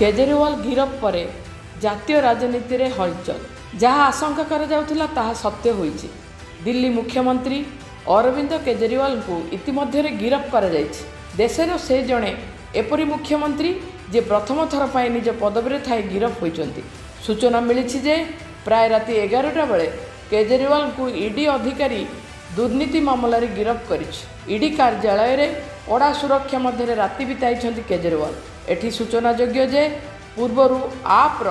କେଜରିୱାଲ ଗିରଫ ପରେ ଜାତୀୟ ରାଜନୀତିରେ ହଲଚଲ। ଯାହା ଆଶଙ୍କା କରାଯାଉଥିଲା, ତାହା ସତ୍ୟ ହୋଇଛି। ଦିଲ୍ଲୀ ମୁଖ୍ୟମନ୍ତ୍ରୀ ଅରବିନ୍ଦ କେଜରିୱାଲଙ୍କୁ ଇତିମଧ୍ୟରେ ଗିରଫ କରାଯାଇଛି। ଦେଶର ସେ ଜଣେ ଏପରି ମୁଖ୍ୟମନ୍ତ୍ରୀ, ଯିଏ ପ୍ରଥମ ଥର ପାଇଁ ନିଜ ପଦବୀରେ ଥାଇ ଗିରଫ ହୋଇଛନ୍ତି। ସୂଚନା ମିଳିଛି ଯେ ପ୍ରାୟ ରାତି 11ଟା ବେଳେ କେଜରିୱାଲଙ୍କୁ ଇଡି ଅଧିକାରୀ ଦୁର୍ନୀତି ମାମଲାରେ ଗିରଫ କରିଛି। ଇଡି କାର୍ଯ୍ୟାଳୟରେ କଡ଼ା ସୁରକ୍ଷା ମଧ୍ୟରେ ରାତି ବିତାଇଛନ୍ତି କେଜରିୱାଲ। ଏଠି ସୂଚନାଯୋଗ୍ୟ ଯେ ପୂର୍ବରୁ ଆପ୍ର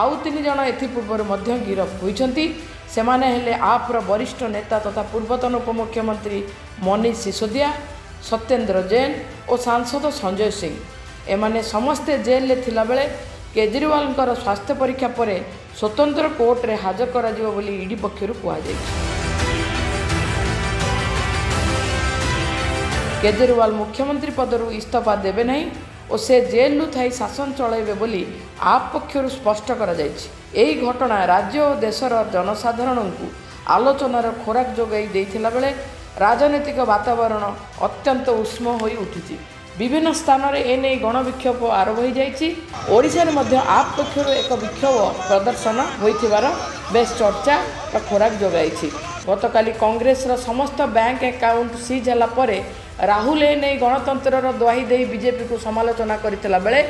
ଆଉ ତିନି ଜଣ ଏଥିପୂର୍ବରୁ ମଧ୍ୟ ଗିରଫ ହୋଇଛନ୍ତି। ସେମାନେ ହେଲେ ଆପ୍ର ବରିଷ୍ଠ ନେତା ତଥା ପୂର୍ବତନ ଉପମୁଖ୍ୟମନ୍ତ୍ରୀ ମନୀଷ ସିସୋଦିଆ, ସତ୍ୟେନ୍ଦ୍ର ଜୈନ ଓ ସାଂସଦ ସଞ୍ଜୟ ସିଂ। ଏମାନେ ସମସ୍ତେ ଜେଲରେ ଥିଲାବେଳେ କେଜରିୱାଲଙ୍କର ସ୍ୱାସ୍ଥ୍ୟ ପରୀକ୍ଷା ପରେ ସ୍ୱତନ୍ତ୍ର କୋର୍ଟରେ ହାଜର କରାଯିବ ବୋଲି ଇଡି ପକ୍ଷରୁ କୁହାଯାଇଛି। କେଜରିୱାଲ ମୁଖ୍ୟମନ୍ତ୍ରୀ ପଦରୁ ଇସ୍ତଫା ଦେବେ ନାହିଁ ଓ ସେ ଜେଲରୁ ଥାଇ ଶାସନ ଚଳାଇବେ ବୋଲି ଆପ୍ ପକ୍ଷରୁ ସ୍ପଷ୍ଟ କରାଯାଇଛି। ଏହି ଘଟଣା ରାଜ୍ୟ ଓ ଦେଶର ଜନସାଧାରଣଙ୍କୁ ଆଲୋଚନାର ଖୋରାକ ଯୋଗାଇ ଦେଇଥିଲା ବେଳେ ରାଜନୈତିକ ବାତାବରଣ ଅତ୍ୟନ୍ତ ଉଷ୍ମ ହୋଇ ଉଠିଛି। ବିଭିନ୍ନ ସ୍ଥାନରେ ଏନେଇ ଗଣବିକ୍ଷୋଭ ଆରମ୍ଭ ହୋଇଯାଇଛି। ଓଡ଼ିଶାରେ ମଧ୍ୟ ଆପ୍ ପକ୍ଷରୁ ଏକ ବିକ୍ଷୋଭ ପ୍ରଦର୍ଶନ ହୋଇଥିବାର ବେଶ୍ ଚର୍ଚ୍ଚା ବା ଖୋରାକ ଯୋଗାଇଛି। ଗତକାଲି କଂଗ୍ରେସର ସମସ୍ତ ବ୍ୟାଙ୍କ ଆକାଉଣ୍ଟ ସିଜ୍ ହେଲା ପରେ ରାହୁଲ ଏ ନେଇ ଗଣତନ୍ତ୍ରର ଦ୍ୱାହି ଦେଇ ବିଜେପିକୁ ସମାଲୋଚନା କରିଥିଲା ବେଳେ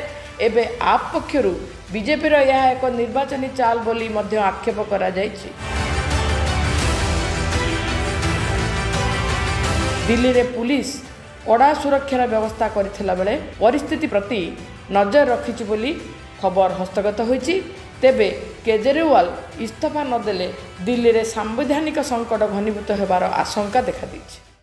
ଏବେ ଆପ୍ ପକ୍ଷରୁ ବିଜେପିର ଏହା ଏକ ନିର୍ବାଚନୀ ଚାଲ ବୋଲି ମଧ୍ୟ ଆକ୍ଷେପ କରାଯାଇଛି। ଦିଲ୍ଲୀରେ ପୁଲିସ କଡ଼ା ସୁରକ୍ଷାର ବ୍ୟବସ୍ଥା କରିଥିଲା ବେଳେ ପରିସ୍ଥିତି ପ୍ରତି ନଜର ରଖିଛି ବୋଲି ଖବର ହସ୍ତଗତ ହୋଇଛି। ତେବେ କେଜରିୱାଲ ଇସ୍ତଫା ନଦେଲେ ଦିଲ୍ଲୀରେ ସାମ୍ବିଧାନିକ ସଙ୍କଟ ଘନୀଭୂତ ହେବାର ଆଶଙ୍କା ଦେଖାଦେଇଛି।